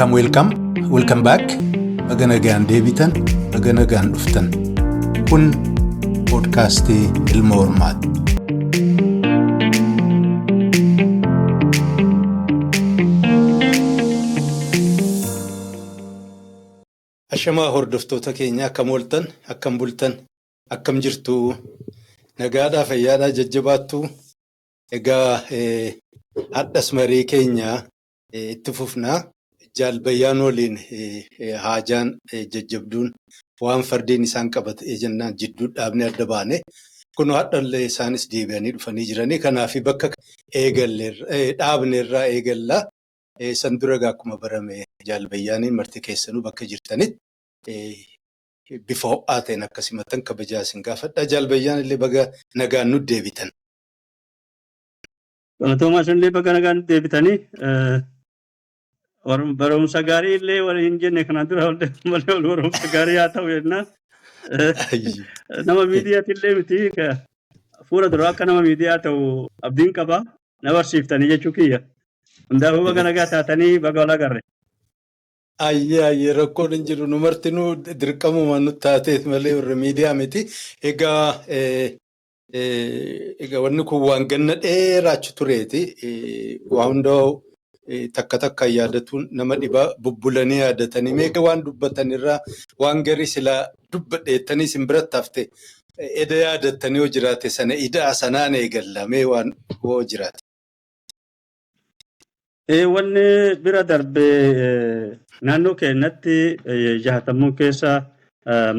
Welcome, welcome, welcome back. Baga nagaan deebitan, baga nagaan dhuftan. Kun poodkaastii Ilma Hormaati. Ashamaa hordoftoota keenya akkam ooltan, akkam bultan, akkam jirtu, nagaadhaa, fayyaadhaa, jajjabaattu. Egaa hadhas marii keenya itti fufnaa. Jaal Bayyaan waliin haajaan jajjabduun waan fardeen isaan qabate jennaan jidduu dhaabnee adda baane. Kunoo hadhallee isaanis deebi'anii dhufanii jiranii. Kanaaf bakka dhaabne irraa eegalla. San dura egaa akkuma barame Jaal Bayyaaniin marti keessanuu bakka jirtanitti bifa ho'aa ta'een akka simatan kabajaa isin gaafadha. Jaal Bayyaan illee baga nagaan nu deebitan. Galatoomaa, isinillee baga nagaan nu deebitanii. Barumsa gaarii illee waliin hin jenne kanaan dura malee, barumsa gaarii haa ta'u jenna. Nama miidiyaati illee miti, fuula dura akka nama miidiyaa ta'u abdiin qaba, na barsiiftanii jechuu kiyya. Hundaafuu baga nagaa taatanii, baga wal agarre. Ayyee ayyee, rakkoon hin jiru, nu martinuu dirqamuma nu taateef malee warra miidiyaa miti. Egaa wanni kun waan ganna dheeraachu tureeti. Waa hundaa takka takkaan yaadatuun nama dhibaa, bubbulanii yaadatanii meeqa waan dubbatan irraa waan garii silaa dubbadheettanii isin biratti hafte eda yaadattanii yoo jiraate sana idaa sanaan eegallamee waan yoo jiraate. Wanni bira darbee naannoo keenyatti jahatamuun keessa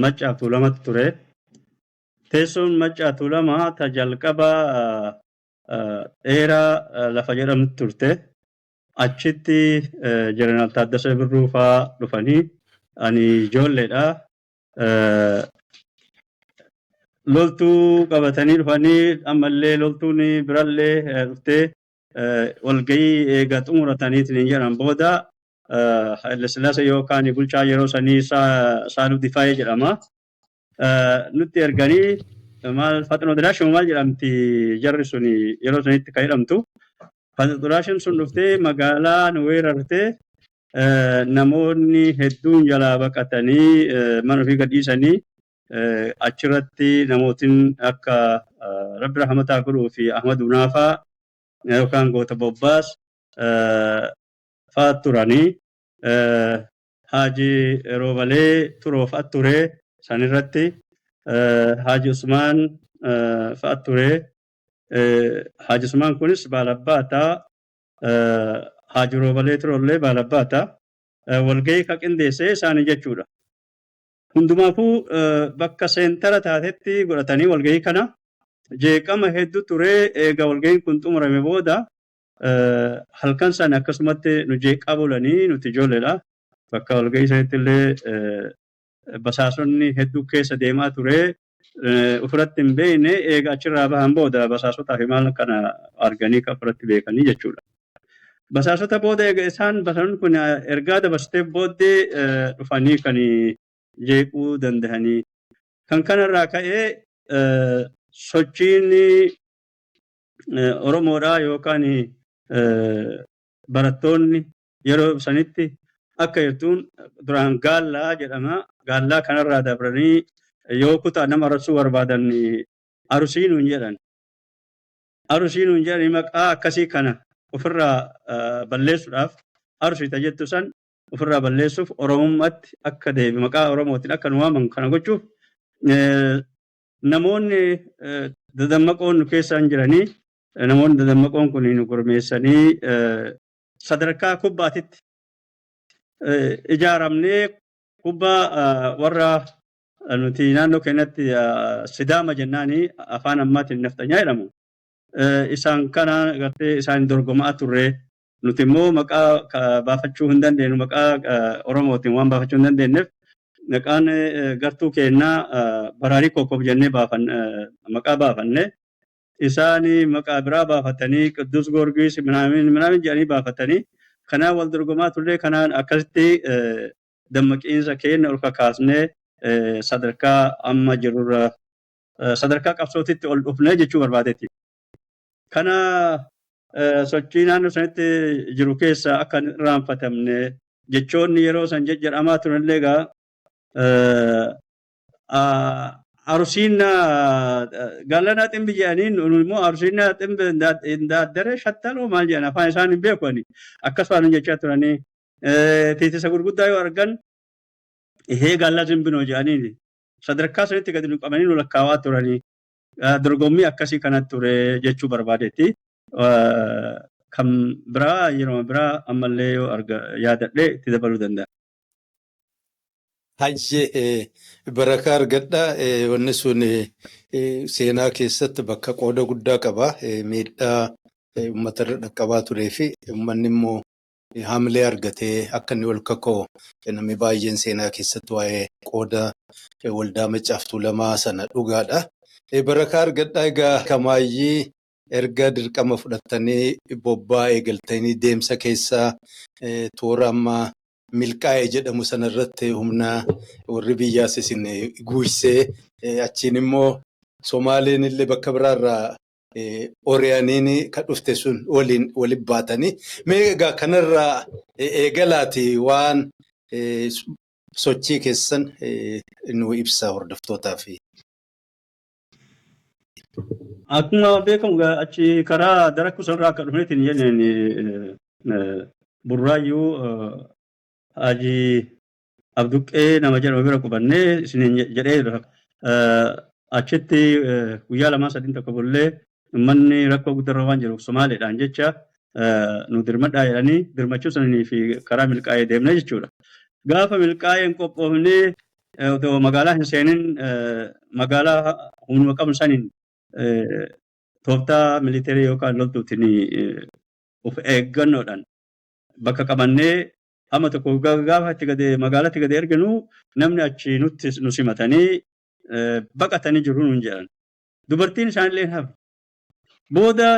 Maccaa Tuulamatti ture. Teessoon Maccaa Tuulamaa ta jalqaba dheeraa lafa jedhamtu turte. Achitti Jeneraal Taaddasee Birruu fa'aa dhufanii, ani ijoolleedha. Loltuu qabatanii dhufanii, ammallee loltuun birallee dhuftee walgahii eega xumurataniitiin hin jedhan booda Haile Sillaasee yookaan bulchaa yeroo sanii Saaluu Difaayee jedhama. Nutti erganii maal Faxinoo Diraashii maal jedhamti jarri sun yeroo sanitti kan jedhamtu. Faxinoo Diraashiin sun dhuftee magaalaa nu weerartee, namoonni hedduun jalaa baqatanii mana ofii gadhiisanii, achirratti namootiin akka Rabbi rahmataa godhuu fi Ahmad Unaafaa yookaan Goota Bobbaas fa'aa turanii, Haaji Roobalee Turoo fa'a ture, sanirratti Haaji Usmaan fa'a ture. Haaji Usmaan kunis baalabbaataa, Haaji Roobalee Turoollee baalabbaataa, walgahii ka qindeessee isaanii jechuudha. Hundumaafuu bakka seentara taatetti godhatanii walgahii kana, jeeqama hedduu ture. Eega walgahiin kun xumurame booda halkan sana akkasumatti nu jeeqaa bulanii, nuti ijoolleedha. Bakka walgahii sanitti illee basaasonni hedduu keessa deemaa ture. Ofirratti hin beekne, eega achirraa bahan booda basaasotaa fi maal kana arganii kan ofirratti beekanii jechuudha. Basaasota booda eega isaan basaasonni kun ergaa dabarsitee booddee dhufanii kan jeequu danda'anii. Kan kanarraa ka'ee sochiin Oromoodhaa yookaan barattoonni yeroo sanitti akka jirtuun duraan gaallaa jedhama. Gaallaa kanarraa dabranii yoo kutaa nama arrabsuu barbaadan Arusii nuun jedhan. Arusii nuun jedhanii maqaa akkasii kana ofirraa balleessuudhaaf, Arusii ta jettu san ofirraa balleessuuf, Oromummaatti akka deebi maqaa Oromootiin akka nu waaman kana gochuuf, namoonni dadammaqoon nu keessa hin jiranii, namoonni dadammaqoon kun nu gurmeessanii sadarkaa kubbaatitti ijaaramnee, kubbaa warra nuti naannoo keenyatti Sidaama jennaanii, afaan ammaatiin nafxanyaa jedhamu. Isaan kana gartee isaan dorgomaa turre. Nuti immoo maqaa baafachuu hin dandeenyu, maqaa Oromootiin waan baafachuu hin dandeenyeef maqaan gartuu keenyaa Baraarii Kokob jennee maqaa baafanne. Isaan maqaa biraa baafatanii, Qiddus Goorgis minaamin minaamin jedhanii baafatanii, kanaan wal dorgomaa turre. Kanaan akkasitti dammaqiinsa keenya ol kakaasnee sadarkaa amma jirurra, sadarkaa qabsootitti ol dhufnee jechuu barbaadetti. Kana sochii naannoo sanitti jiru keessa akka hin irraanfatamne Jechoonni yeroo san jejjedhamaa turanillee egaa Arusiin Gallanaa Ximbi jedhanii, nu immoo Arusiin Ximbi Indaaddare Shattaloo maal jedhan, afaan isaan hin beeku ani, akkasumaan jechaa turanii. Tiitisa gurguddaa yoo argan "Ihee Gallaa Ximbinoo" jedhanii sadarkaa sanitti gadi nu qabanii nu lakkaawaa turanii. Dorgommii akkasii kanatti ture jechuu barbaadetti. Kan biraa yeroo biraa ammallee yoo yaadadhe itti dabaluu danda'a. Hayyee, barakaa argadha. Wanni sun seenaa keessatti bakka qooda guddaa qaba. Miidhaa uummata irra dhaqqabaa turee fi uummanni immoo haamilee argatee akka inni ol kaka'u, namni baay'een seenaa keessatti waa'ee qooda waldaa Maccaaf Tuulamaa sana dhugaadha. Barakaa argadhaa. Egaa kamaayyii erga dirqama fudhatanii bobbaa eegaltanii deemsa keessaa toora amma milkaa'e jedhamu sanarratti humna warri biyyaas isin guuysee, achiin immoo Somaaleen illee bakka biraarraa Oriyaniin kan dhufte sun waliin waliin baatanii. Mee egaa kanarraa eegalaati waan sochii keessan nu ibsa hordoftootaaf. Akkuma beekamu achi karaa Darakkuu sanarraa akka dhufneetiin jenneen, Burraayyuu Hajii Abduqqee nama jedhamu bira qubannee isiniin jedhee, achitti guyyaa lamaa sadiin tokko bullee, uummanni rakkoo guddarra waan jiruuf Somaaleedhaan jecha nu dirmadhaa jedhanii dirmachuu sananii fi karaa milkaa'ee deemne jechuudha. Gaafa milkaa'een qophoofnee otoo magaalaa hin seenin, magaalaa humnuma qabnu saniin tooftaa militeerii yookaan loltuutiin of eeggannoodhaan bakka qabannee, hamma tokko gaafa itti gadi magaalatti gadi erginu, namni achi nutti nu simatanii baqatanii jiru nuun jedhan. Dubartiin isaanillee hin hafne. Booda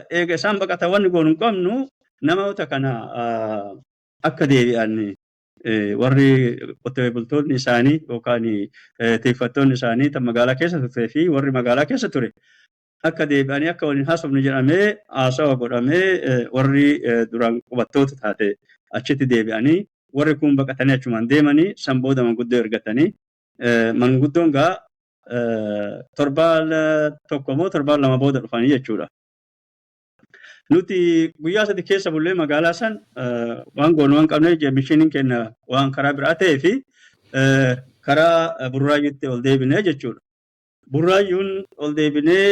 eega isaan baqatan, wanni goonu hin qabnu, namoota kana akka deebi'an warri qotee bultoonni isaanii yookaan tiifattoonni isaanii tan magaalaa keessa turtee fi warri magaalaa keessa ture akka deebi'anii akka waliin haasofnu jedhamee haasawa godhamee, warri duraan qubattoota taate achitti deebi'anii, warri kun baqatanii achumaan deemanii. San booda manguddoo ergatanii, manguddoon gaa torbaan tokko moo torbaan 2 booda dhufanii jechuudha. Nuti guyyaa 3 keessa bullee magaalaa san waan goonu waan qabneef, missioniin keenya waan karaa biraa ta'ee fi karaa Burraayyuutti ol deebinee jechuudha. Burraayyuun ol deebinee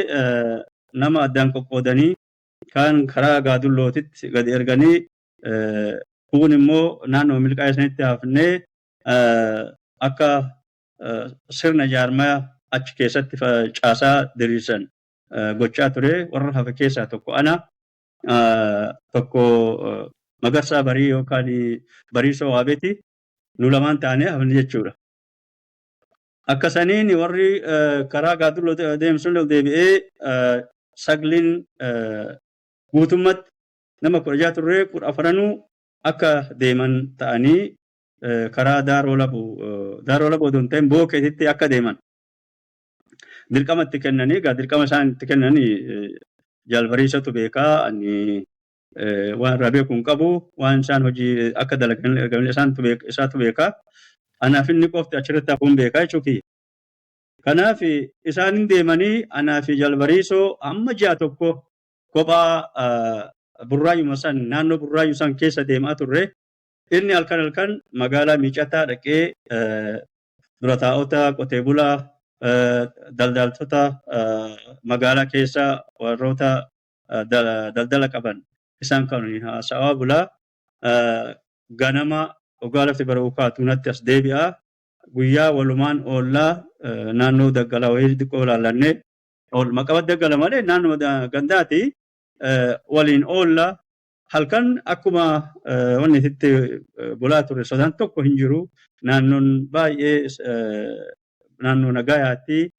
nama addaan qoqqoodanii, kaan karaa Gaadullootitti gadi erganii, kuun immoo naannoo milkaa'ee sanitti hafnee akka sirna jaarmaa achi keessatti caasaa diriirsan gochaa ture. Warra hafe keessaa tokko ana, tokko Magarsaa Barii yookaan Bariisoo Waabeeti, nu lamaan taanee hafne jechuudha. Akka saniin warri karaa Gaadulloo deemsun ol deebi'ee, sagliin guutummatti nama 16 turree, 14nuu akka deeman ta'anii karaa Daaroo Labu, Daaroo Labu odoo hin ta'in Bookeetitti akka deeman dirqama itti kennanii. Egaa dirqama isaan itti kennanii jaalbariisatu beekaa, ani waan irraa beeku hin qabu. Waan isaan hojii akka dalagan ergaman isaatu beekaa. Anaaf inni qofti achirratti hafuun beekaa jechuu kiyya. Kanaaf isaan hin deemanii, anaa fi jaalbariisoo amma ji'a tokko kophaa Burraayyuma san, naannoo Burraayyuu san keessa deemaa turre. Inni halkan halkan magaalaa Miicataa dhaqee dura taa'ota qotee bulaa, daldaltoota magaalaa keessa warroota daldala qaban isaan kan haasa'aa bulaa. Ganama dhugaa lafti bara kaatu natti as deebi'a. Guyyaa walumaan oollaa, naannoo daggalaa wayii xiqqoo ilaallannee, maqaa daggala malee naannoo gandaati waliin oolla. Halkan akkuma wanni itti bulaa ture, sodaan tokko hin jiru. Naannoon baay'ee naannoo nagayaatti,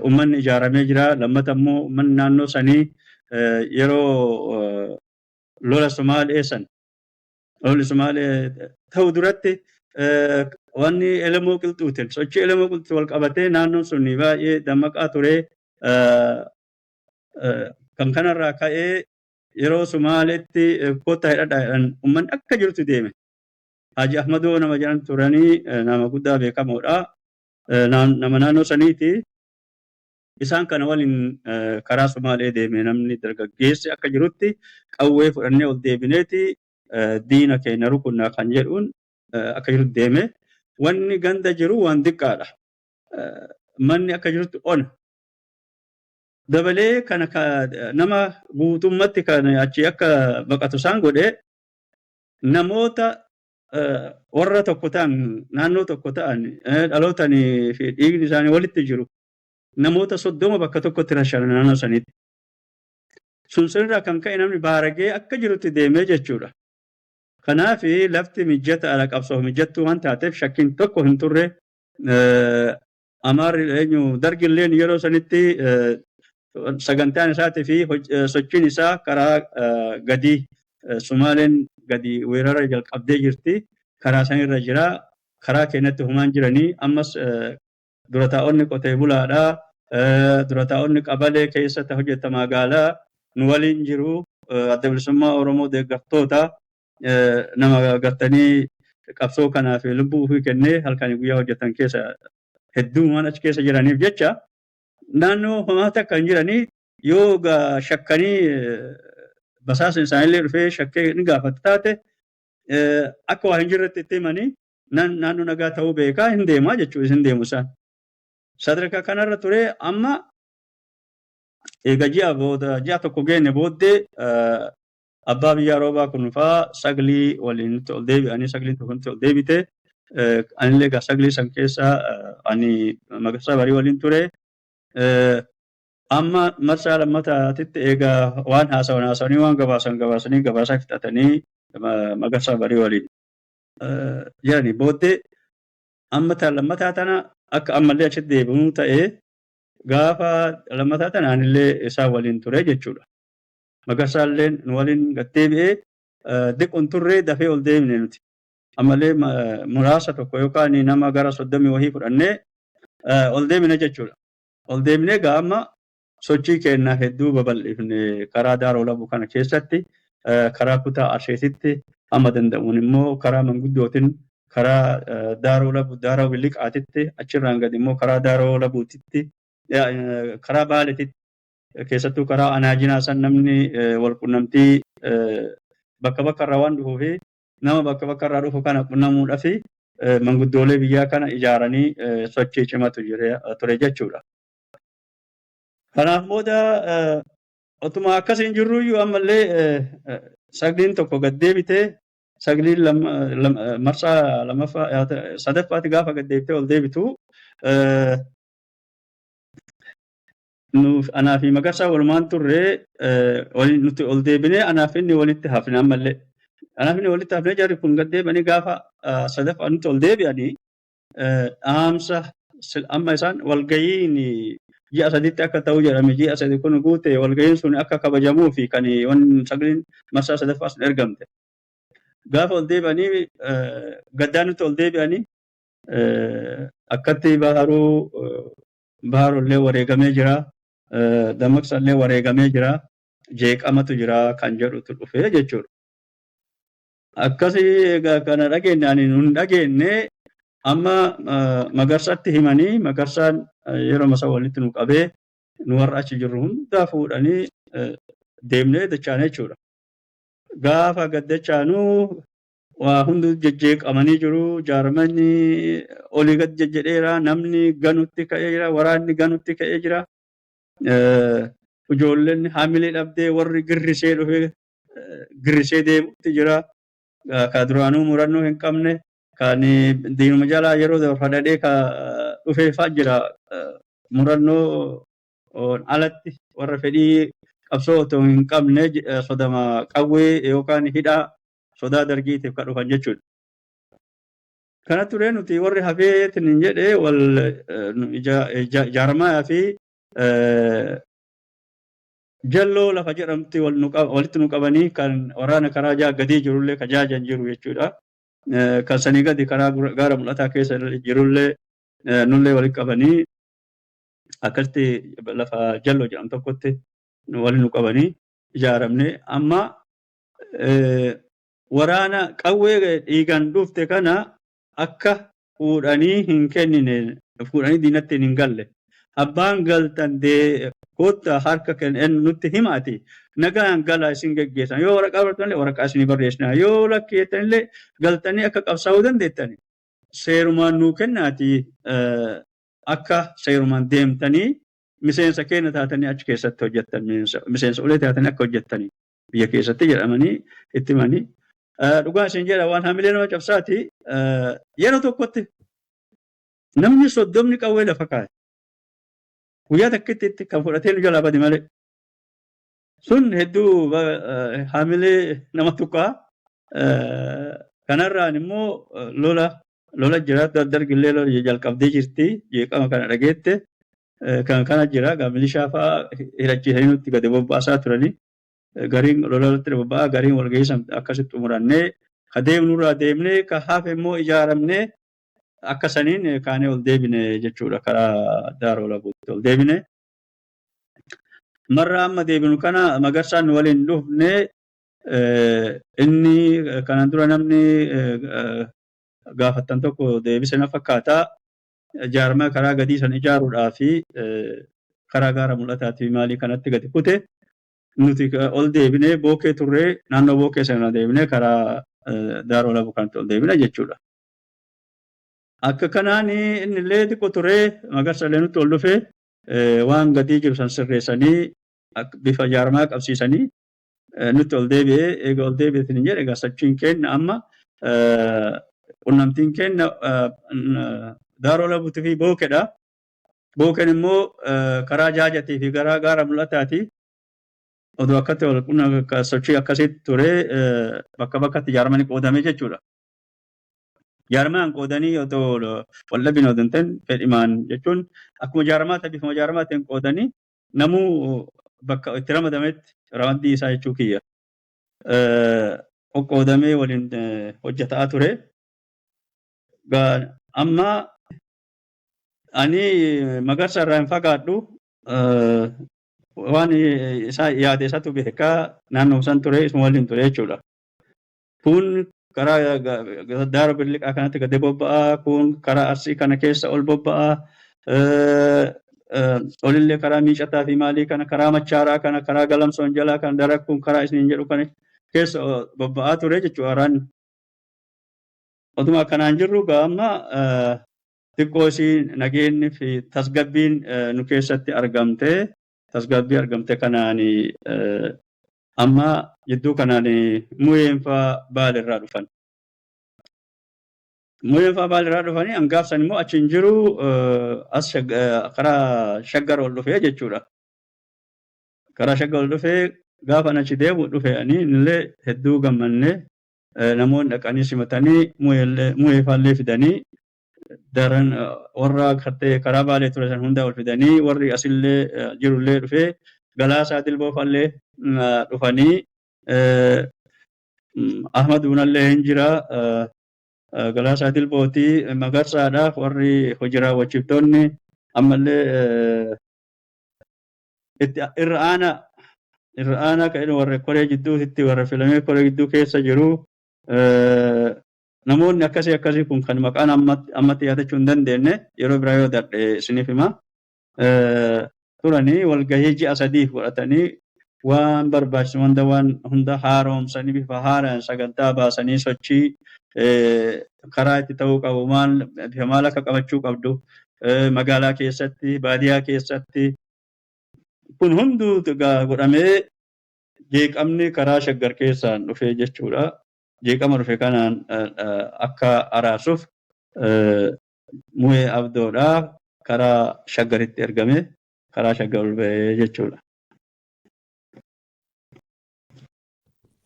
uummanni ijaaramee jira. Lammata immoo uummanni naannoo sanii yeroo lola Somaalee san, lolli Somaalee ta'u duratti, wanni Elemoo Qilxuutiin, sochii Elemoo Qilxuu wal qabatee naannoon sun baay'ee dammaqaa ture. Kan kanarraa ka'ee Yeroo Sumaaleetti kottaa hidhadhaa jedhan uummanni akka jirutti deeme. Haji Ahmadoo nama jedhan turanii, nama guddaa beekamoodha. Nama naannoo saniiti. Isaan kana waliin karaa Sumaalee deeme. Namni dargaggeessi akka jirutti qawwee fudhannee ol deebineeti diina keenya rukunnaa kan jedhuun akka jirutti deeme. Wanni ganda jiru waan xiqqaadha. Manni akka jirutti ona. Dabalee kana nama guutummatti kan achi akka baqatu isaan godhe, namoota warra tokko ta'an, naannoo tokko ta'an, dhalootanii fi dhiigni isaanii walitti jiru namoota 30 bakka tokkotti rashanan naannoo sanitti. Sun sirraa kan ka'e namni baaragee akka jirutti deemee jechuudha. Kanaaf lafti mijata ala qabsoof mijattuu waan taateef shakkiin tokko hin turre. Amaarri eenyu dargilleen yeroo sanitti sagantaan isaatii fi sochiin isaa karaa gadii Sumaaleen gadi weerara jalqabdee jirti. Karaa sanirra jira. Karaa keenyatti humaan jiranii ammas dura taa'onni qotee bulaadha. Dura taa'onni qabalee keessatti hojjeta magaalaa nu waliin jiru. Adda Bilisummaa Oromoo deeggartoota nama gartanii qabsoo kanaaf lubbuu ofii kennee halkanii guyyaa hojjetan keessa hedduu waan achi keessa jiraniif jecha naannoo homaa takka hin jiranii. Yoo shakkanii basaasni isaanillee dhufee shakkee ni gaafata taate, akka waa hin jirretti itti himanii naannoo nagaa ta'uu beekaa hin deemaa jechuudha, hin deemu isaan. Sadarkaa kanarra ture. Amma egaa ji'a booda, ji'a tokko geenne booddee, abbaa biyyaa roobaa kun faa saglii waliin nutti ol deebi'anii, sagliin tokko nutti ol deebite. Anillee egaa saglii san keessa ani Magarsaa Barii waliin ture. Amma marsaa lammataatitti egaa waan haasawan haasawanii, waan gabaasan gabaasanii, gabaasaa fixatanii Magarsaa Barii waliin jiranii booddee, amma lammataa tana akka ammallee achitti deebi'uu ta'ee, gaafa lammataa tana anillee isaan waliin ture jechuudha. Magarsaallee nu waliin gad deebi'ee diqqoon turree dafee ol deemne nuti. Ammallee muraasa tokko yookaan nama gara 30 wahii fudhannee ol deemne jechuudha. Ol deemnee egaa amma sochii keenya hedduu babal'ifne karaa Daaroo Labuu kana keessatti, karaa kutaa Arsheetitti, amma danda'uun immoo karaa manguddootiin karaa Daaroo Labuu, Daaroo Biliqaatitti, achirraan gadi immoo karaa Daaroo Labuutitti, karaa Baaleetitti, keessattuu karaa Anaajinaa san namni wal qunnamtii bakka bakka irraa waan dhufuu fi nama bakka bakka irraa dhufu kana qunnamuudhaaf manguddoolee biyyaa kana ijaaranii sochii cimatu ture jechuudha. Kanaaf booda otuma akkasiin jirruyyuu ammallee sagliin tokko gad deebitee, sagliin marsaa lammaffaa sadaffaatti gaafa gad deebitee ol deebitu, nuuf anaa fi Magarsaa walumaan turre. Nuti ol deebinee anaaf inni walitti hafne ammallee. Anaaf inni walitti hafne. Jarri kun gad deebi'anii gaafa sadaffaa nuti ol deebi'anii, dhaamsa amma isaan walgayiin ji'a 3tti akka ta'u jedhame, ji'a 3 kun guute, walgayiin sun akka kabajamuu fi kan wanni sagliin marsaa sadaffaa sun ergamte. Gaafa ol deebi'anii gaddaa nutti ol deebi'anii, akkatti Baharuu Baharullee wareegamee jira. Dammaqsallee wareegamee jira. Jeeqamatu jira kan jedhutu dhufee jechuudha. Akkasii egaa kana dhageenye, ani nun dhageenye. Amma Magarsatti himanii, Magarsaan yeroo masa walitti nu qabee nu warra achi jirru hundaa fuudhanii deemnee dachaane jechuudha. Gaafa gad dachaanuu waa hundi jejjeeqamanii jiru. Jaarmanni olii gad jejjedheera. Namni ganutti ka'ee jira. Waraanni ganutti ka'ee jira. Ijoolleen haamilee dhabdee, warri girrisee dhufee girrisee deemutti jira. Ka duraanuu murannoo hin qabne, kan diinuma jalaa yeroo fadhadhee ka dhufee fa'aa jira. Murannoo alatti warra fedhii qabsoo otoo hin qabne sodama qawwee yookaan hidhaa sodaa dargiitiif kan dhufan jechuudha. Kana ture. Nuti warri hafeetiin hin jedhee wal ijaaramaa fi Jalloo lafa jedhamti walitti nu qabanii, kan waraana karaa gadii jirullee ka jaajan jiru jechuudha. Kan sanii gadi karaa gaara mul'ataa keessa jirullee nullee walitti qabanii, akkasitti lafa Jalloo jedhamu tokkotti walitti nu qabanii. Ijaaramne amma waraana qawwee dhiigan dhufte kana akka fuudhanii hin kennine, fuudhanii diinatti hin galle. Abbaan galtan koottaa harka nutti himaati. Nagaan galaa, isin geggeessan. Yoo waraqaa barreessan, waraqaa isinii barreessina. Yoo lakki jettanillee, galtanii akka qabsaa'uu dandeettani. Seerumaan nuu kennaati, akka seerumaan deemtanii miseensa keenya taatanii achi keessatti hojjettan, miseensa ulee taatanii akka hojjettanii biyya keessatti jedhamanii itti himanii. Dhugaa isin jedha, waan hamilee nama cabsaati, yeroo tokkotti namni 30 qawwee lafa kaa'e. Guyyaa takkitti kan fudhatee nu jalaa bade malee. Sun hedduu hamilee nama tuqaa. Kanarraan immoo lola lola jira, dargillee lola jalqabdee jirti, jeeqama kana dhageette. Kan kana jira milishaa fa'aa hidhachiisanii nutti gadi bobbaasaa turanii, gariin lola irratti bobba'aa, gariin walgahii akkasitti xumurannee, ka deemnurraa deemnee, ka hafe immoo ijaaramnee, akka saniin kaanee ol deebine jechuudha, karaa Daaroo Labuutti ol deebine. Marra amma deebinu kana Magarsaan nu waliin dhufne. Inni kanaan dura namni gaafattan tokko deebise na fakkaata. Jaarmaa karaa gadii san ijaaruudhaa fi karaa gaara mul'ataatii maalii kanatti gadi kute. Nuti ol deebinee Bookee turree, naannoo Bookee sana deebinee karaa Daaroo Labu kanatti ol deebine jechuudha. Akka kanaan inni illee xiqqoo turee, Magarsa illee nutti ol dhufee, waan gadii jiru san sirreessanii, bifa jaarmaa qabsiisanii nutti ol deebi'ee. Eega ol deebi'eetiin hin jedhe, egaa sochiin keenya amma, qunnamtiin keenya Daaroo Labuutii fi Bookedha. Bookeen immoo karaa Jaajatii fi garaa gaara mul'ataati. Oduu akkatti wal sochii akkasitti ture, bakka bakkatti ijaaramanii qoodamee jechuudha. Jaarmaan qoodanii otoo wal dhabin otoo hin ta'in, fedhimaan jechuun akkuma jaarmaa ta'e, bifuma jaarmaa ta'een qoodanii, namuu bakka itti ramadametti, ramaddii isaa jechuu kiyya, qoqqoodamee waliin hojjetaa ture. Amma ani Magarsa irraa hin fagaadhu. Waan isaa yaade isatu beekaa, naannoo san ture, isuma waliin ture jechuudha. Kun karaa Daara Billiqaa kanatti gadi bobba'aa, kun karaa Arsii kana keessa ol bobba'aa, olillee karaa Miicataa fi maalii kana, karaa Machaaraa kana, karaa Galamsoon jalaa kana, darakkuun karaa isiniin jedhu kana keessa bobba'aa ture jechuudha waraanni. Otuma akkanaan jirru amma xiqqoo isii nageenyi fi tasgabbiin nu keessatti argamte, tasgabbii argamte kanaan amma jidduu kanaan Muyeenfaa Baalirraa dhufan. Muyeenfaa Baalirraa dhufanii, hangaafsan immoo achi hin jiru, as karaa Shaggar ol dhufee jechuudha. Karaa Shaggar ol dhufee, gaafa achi deemu dhufe, ani illee hedduu gammannee, namoonni dhaqanii simatanii, Muyeefaallee fidanii, daran warra karaa Baalee ture san hunda ol fidanii, warri asillee jirullee dhufee, Galaasaa Dilboofallee dhufanii, Ahmad Bunallee hin jira. Galaasaa Dilbootii, Magarsaadha, warri hojii raawwachiiftoonni ammallee itti irra aanaa kan warra koree jidduutti, warra filamee koree gidduu keessa jiru, namoonni akkasii akkasii kun kan maqaan ammatti yaadachuu hin dandeenye, yeroo biraa yoo darbe isiniif hima. Turanii walgahii ji'a 3f godhatanii, waan barbaachisu hunda, waan hunda haaromsanii, bifa haaraan sagantaa baasanii, sochii karaa itti ta'uu qabu, maal, bifa maal akka qabachuu qabdu, magaalaa keessatti, baadiyyaa keessatti, kun hunduu godhamee, jeeqamni karaa Shaggar keessaan dhufee jechuudha. Jeeqama dhufe kanaan akka araarsuuf Mu'ee Abdoodhaa karaa Shaggaritti ergame, karaa Shaggar ol ba'ee jechuudha.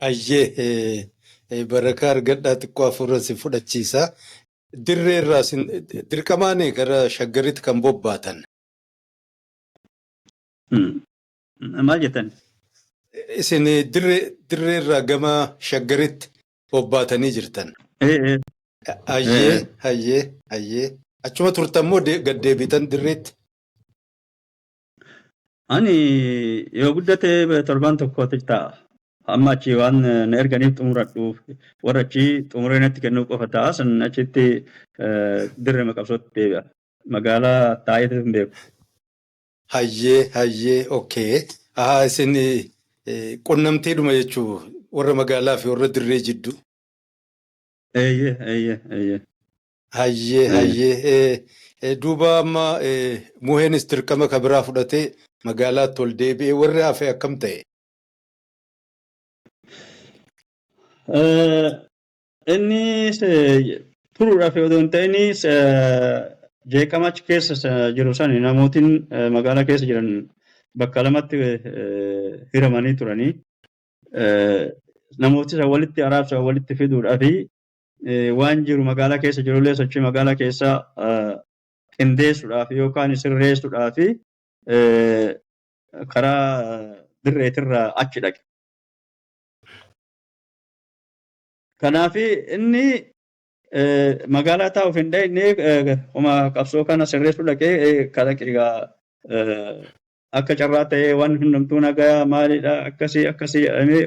Ayyee, barakaa argadhaa, xiqqoo hafuura si fudhachiisa. Dirree irraa dirqamaan gara Shaggaritti kan bobbaatan. Maal jettan? Isin dirree irraa gama Shaggaritti bobbaatanii jirtan. Ayyee, ayyee, ayyee. Achuma turtan moo gad deebitan dirreetti? Ani yoo guddate torbaan tokkotti ta'a. Amma achi waan na erganiif xumuradhuuf warra achii xumuree natti kennuu qofa ta'a. San achitti dirrema qabsootti deebi'a. Magaalaa taa'eetu hin beeku. Hayyee, hayyee, okay. Ahaa, isin qunnamtiidhuma jechuu warra magaalaa fi warra dirree jidduu. Eeyyee, eeyyee, eeyyee. Hayyee, hayyee. Duuba amma Muheenis dirqama ka biraa fudhatee magaalaatti ol deebi'ee, warri hafe akkam ta'e? Inni turuudhaaf odoo hin ta'in, jeeqama achi keessa jiru sani namootiin magaalaa keessa jiran bakka lamatti hiramanii turanii, namooti isa walitti araarsa walitti fiduudhaaf, waan jiru magaalaa keessa jirullee sochii magaalaa keessaa qindeessuudhaaf yookaan sirreessuudhaaf karaa dirreetirraa achi dhaqe. Kanaaf inni magaalaa taa'uuf hin dhaqne, homa qabsoo kana sirreessuu dhaqee dhaqe. Egaa akka carraa ta'ee waan hundumtuu nagaa maalidha, akkasii akkasii jedhamee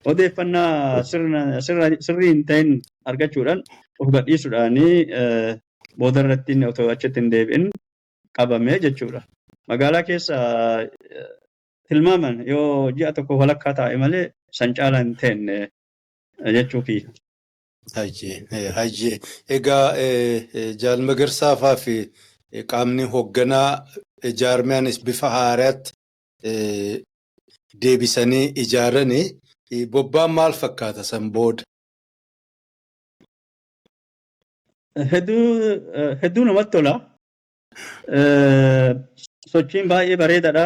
odeeffannaa sirrii hin ta'in argachuudhaan of gadhiisuudhaan booda irratti inni otoo achitti hin deebi'in qabame jechuudha. Magaalaa keessa tilmaaman yoo ji'a tokko walakkaa taa'e malee san caalaa hin teenne jechuu kiyya. Hayyee, hayyee. Egaa Jaal Magarsaa faa fi qaamni hoogganaa jaarmiyaanis bifa haaraatti deebisanii ijaaranii, bobbaan maal fakkaata san booda? Hedduu hedduu namatti tola. Sochiin baay'ee bareedaadha.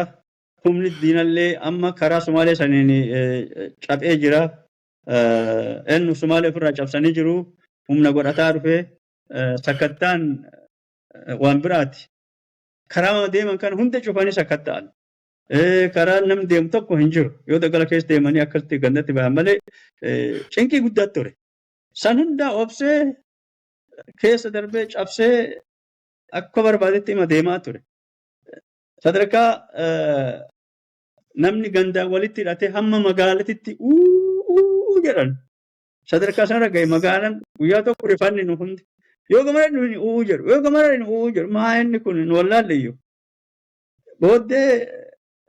Humni diinallee amma karaa Sumaalee saniin caphee jira. Eenyu Sumaalee ofirraa cabsanii jiru. Humna godhataa dhufe. Sakattaan waan biraati. Karaa deeman kan hunda cufanii sakatta'an. Karaa namni deemu tokko hin jiru. Yoo dagala keessa deemanii akkasitti gandatti bahan malee cinqii guddaa ture. San hundaa obsee keessa darbee cabsee akka barbaadetti ima deemaa ture. Sadarkaa namni gandaan walitti hidhatee hamma magaalatitti uuu jedhan. Sadarkaa sanarra gahe magaalaan guyyaa tokko rifanni nu hundi. Yoo gamana nu uuu jedhu, yoo gamana nu uuu jedhu, maa inni kun nu wallaalle iyyuu. Booddee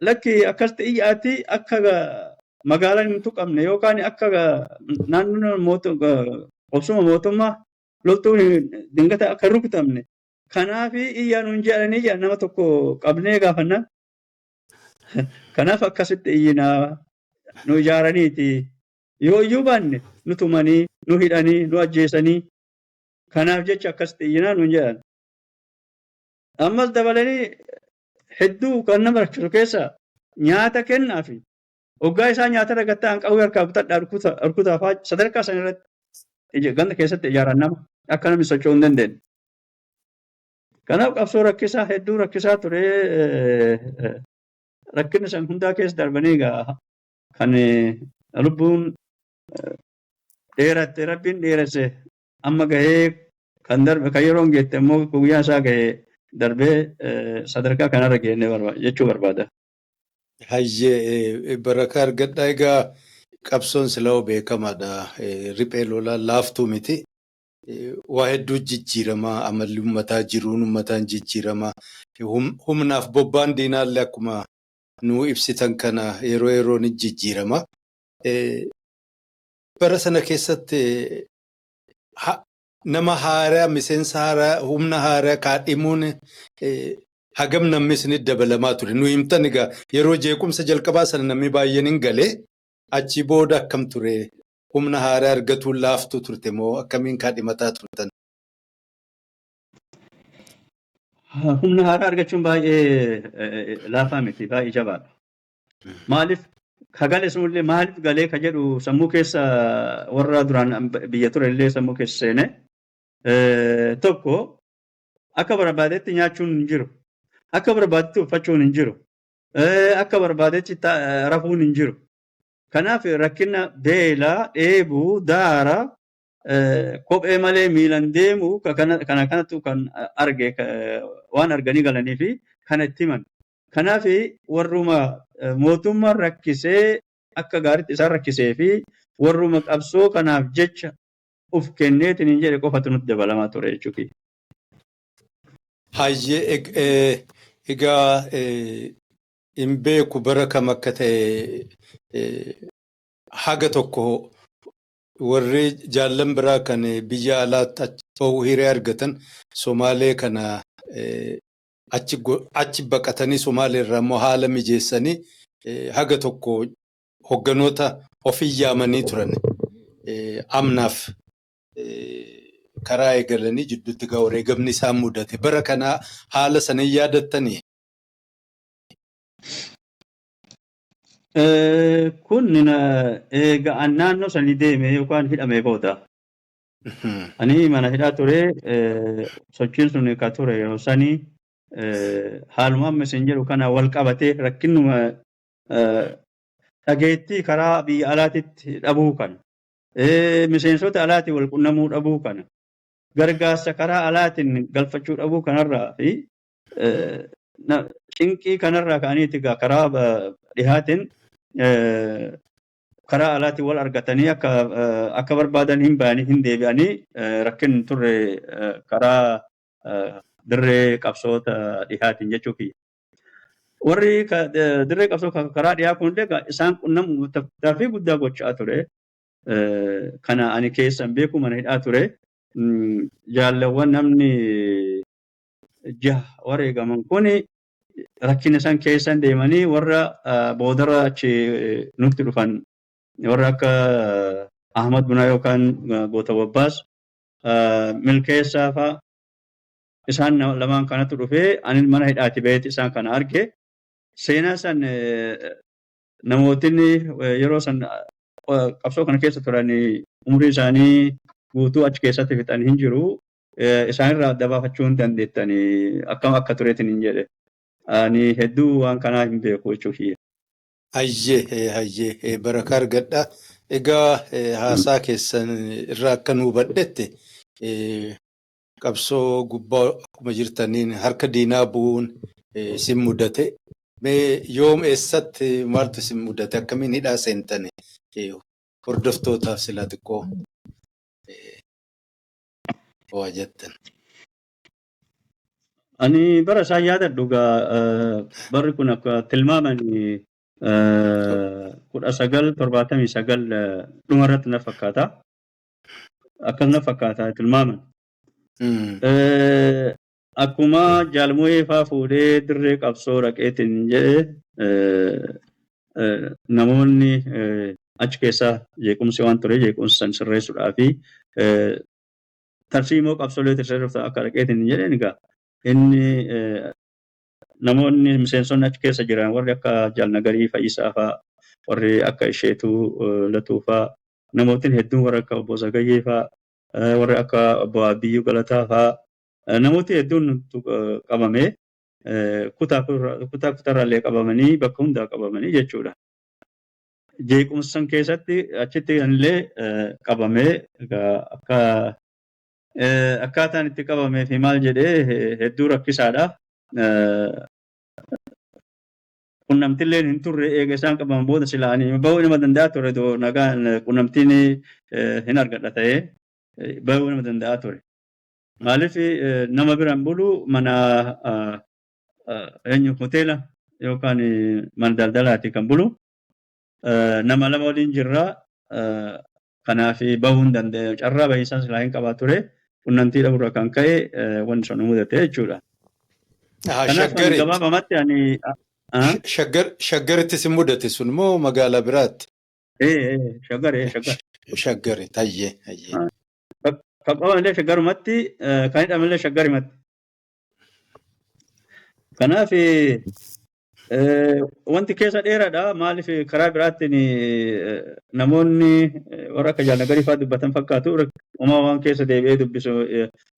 lakki akkasitti iyyaati akka magaalaan hin tuqamne yookaan akka naannoon qobsuma mootummaa loltuun dingata akka hin rukutamne. Kanaaf iyyaa nuun jedhanii jedhan nama tokko qabnee gaafannaan. Kanaaf akkasitti iyyinaa nu ijaaraniiti. Yoo iyyuu baanne nu tumanii, nu hidhanii, nu ajjeesanii. Kanaaf jecha akkasitti iyyinaa nuun jedhan. Ammas dabalanii hedduu kan nama rakkisu keessa nyaata kennaafi hoggaa isaa nyaata argattaa qawwee harkaa kutadhaa rukutaa fa'aa sadarkaa san irratti ganda keessatti ijaaran nama akka namni socho'uu hin dandeenye. Kanaaf qabsoo rakkisaa, hedduu rakkisaa ture. Rakkinni san hundaa keessa darbanii egaa kan lubbuun dheeratte, Rabbiin dheeresse amma gahee, kan darbe kan yeroon geette immoo guyyaan isaa gahee darbee sadarkaa kanarra geenne jechuu barbaada. Hayyee, barakaa argadhaa. Egaa qabsoon silaa beekamaadha. Riphee lolaa laaftuu miti. Waa hedduu jijjiiramaa, amalli uummataa, jiruun uummataan jijjiiramaa. Humnaaf bobbaan diinaallee akkuma nuu ibsitan kana yeroo yeroon jijjiirama. Bara sana keessatti nama haaraa, miseensa haaraa, humna haaraa kaadhimuun hagam namni isinitti dabalamaa ture? Nu himtan egaa yeroo jeequmsa jalqabaa sana namni baay'een hin galee, achi booda akkam ture? Humna haaraa argatuun laaftuu turte moo akkamiin kaadhimataa turtan? Humna haaraa argachuun baay'ee laafaa miti, baay'ee jabaadha. Maaliif ka gale sunillee maaliif galee ka jedhu sammuu keessa warra duraan biyya ture illee sammuu keessa seene. Tokko, akka barbaadetti nyaachuun hin jiru. Akka barbaadetti uffachuun hin jiru. Akka barbaadetti rafuun hin jiru. Kanaaf rakkina beelaa, dheebuu, daara, kophee malee miilan deemu kana kanatu kan arge waan arganii galanii fi kana itti himan. Kanaaf warruma mootummaan rakkisee akka gaariitti isaan rakkisee fi warruma qabsoo kanaaf jecha uf kenneetiin hin jedhe qofatu nutti dabalamaa ture jechuudha. Hayyee, egaa hin beeku bara kam akka ta'e, haga tokko warri jaallan biraa kan biyya alaatti achi bahuu hiree argatan Somaalee kana achi baqatanii, Somaalee irraa immoo haala mijeessanii haga tokko hogganoota ofii yaamanii turan. Amnaaf karaa eegalanii jidduutti gaa wareegamni isaan mudate. Bara kana haala sana hin yaadattanii? Kun eega naannoo sanii deeme yookaan hidhamee booda. Ani mana hidhaa ture, sochiin sun ka ture yeroo sanii haaluma amma isin jedhu kana wal qabatee rakkinuma dhageettii karaa biyya alaatitti dhabuu kana, miseensota alaatiin wal qunnamuu dhabuu kana, gargaarsa karaa alaatiin galfachuu dhabuu kanarraa fi cinqii kanarraa ka'aniiti karaa dhihaatiin karaa alaatiin wal argatanii akka barbaadan hin bayanii hin deebi'anii rakkin turre karaa dirree qabsoota dhihaatiin jechuu kiyya. Warri dirree qabsoo karaa dhihaa kun illee isaan qunnamu tattaaffii guddaa gochaa ture. Kana ani keessan beeku, mana hidhaa ture. Jaalawwan namni jaha wareegaman kuni rakkina isaan keessan deemanii warra boodarra achi nutti dhufan, warra akka Ahmad Bunaa yookaan Goota Wabbaas, Milkeessaa fa'a, isaan lamaan kanatu dhufee ani mana hidhaati baheeti isaan kana arge. Seenaa san namootni yeroo san qabsoo kana keessa turan umurii isaanii guutuu achi keessatti fixan hin jiru. Isaanirraa adda baafachuu hin dandeettanii akkam akka tureetiin hin jedhe. Ani hedduu waan kanaa hin beeku jechuudha. Hayyee, hayyee, barakaa argadha. Egaa haasaa keessan irraa akka nu hubadhetti qabsoo gubbaa akkuma jirtaniin harka diinaa bu'uun isin mudate. Mee yoom, eessatti, maaltu isin mudate? Akkamiin hidhaa seentani? Hordoftootaaf silaa xiqqoo waa jettan. Ani bara isaan yaadadhu egaa barri kun akka tilmaaman 1979 dhumarratti na fakkaata. Akkas na fakkaata tilmaaman. Akkuma jaalmo'ee faa fuudhee dirree qabsoo dhaqeetiin jedhe, namoonni achi keessaa jeequmsi waan ture, jeequmsa san sirreessuudhaa fi tarsiimoo qabsoolee sirreessuuf akka dhaqeetiin jedheen, egaa inni namoonni miseensonni achi keessa jiran warri akka Jaalnagarii Fayyisaa faa, warri akka Isheetuu Latuu faa, namootni hedduun, warri akka obbo Zagayyee faa, warri akka obbo Abiyyuu Galataa faa, namooti hedduun qabamee kutaa kutaarraallee qabamanii bakka hundaa qabamanii jechuudha. Jeequmsa san keessatti achitti illee qabamee akka akkaataan itti qabamee fi maal jedhee hedduu rakkisaadha. Qunnamtilleen hin turre. Eega isaan qabaman booda sila ani bahuu nama danda'a ture, nagaan qunnamtiin hin argadha ta'ee bahuu nama danda'a ture. Maaliif, nama biraan bulu, mana eenyu hoteela yookaan mana daldalaati kan bulu. Nama lama waliin jirra. Kanaaf bahuu hin danda'e. Carraa bahiisaa silaa hin qabaa ture. Qunnamtii dhabuurraa kan ka'e wanti sun mudate jechuudha. Kanaaf gabaabamatti ani. Shaggaritti si mudate sun moo magaalaa biraatti? Shaggar, Shaggar. Shaggari, tayyee, hayyee. Kan qabamallee Shaggarumatti, kan hidhamallee Shaggarimatti. Kanaaf wanti keessa dheeraadha. Maaliif, karaa biraatiin namoonni warra akka Jaalnagarii fa'aa dubbatan fakkaatu. Uumaa waan keessa deebi'ee dubbisu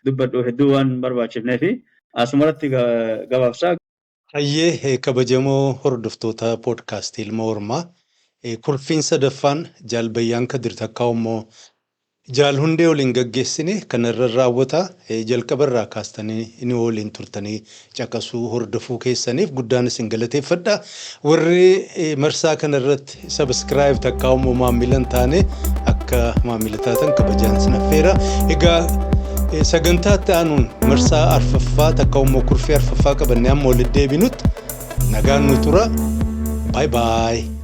dubbadhu hedduu waan barbaachifnee fi asumarratti gabaabsaa. Hayyee, kabajamoo hordoftoota poodkaastii Ilma Hormaa, kurfiin sadaffaan Jaalbayyaan Kadir takkaa immoo Jaal Hundee waliin gaggeessine kanarra raawwata. Jalqabarraa kaastanii inni waliin turtanii caqasuu hordofuu keessaniif guddaan isin galateeffadha. Warri marsaa kanarratti subscribe takkaa immoo maamila hin taane akka maamila taatan kabajaan isin affeera. Egaa sagantaa itti aanuun marsaa arfaffaa takkaa immoo kurfii arfaffaa qabannee amma walitti deebinutti nagaan nu tura. Bye bye.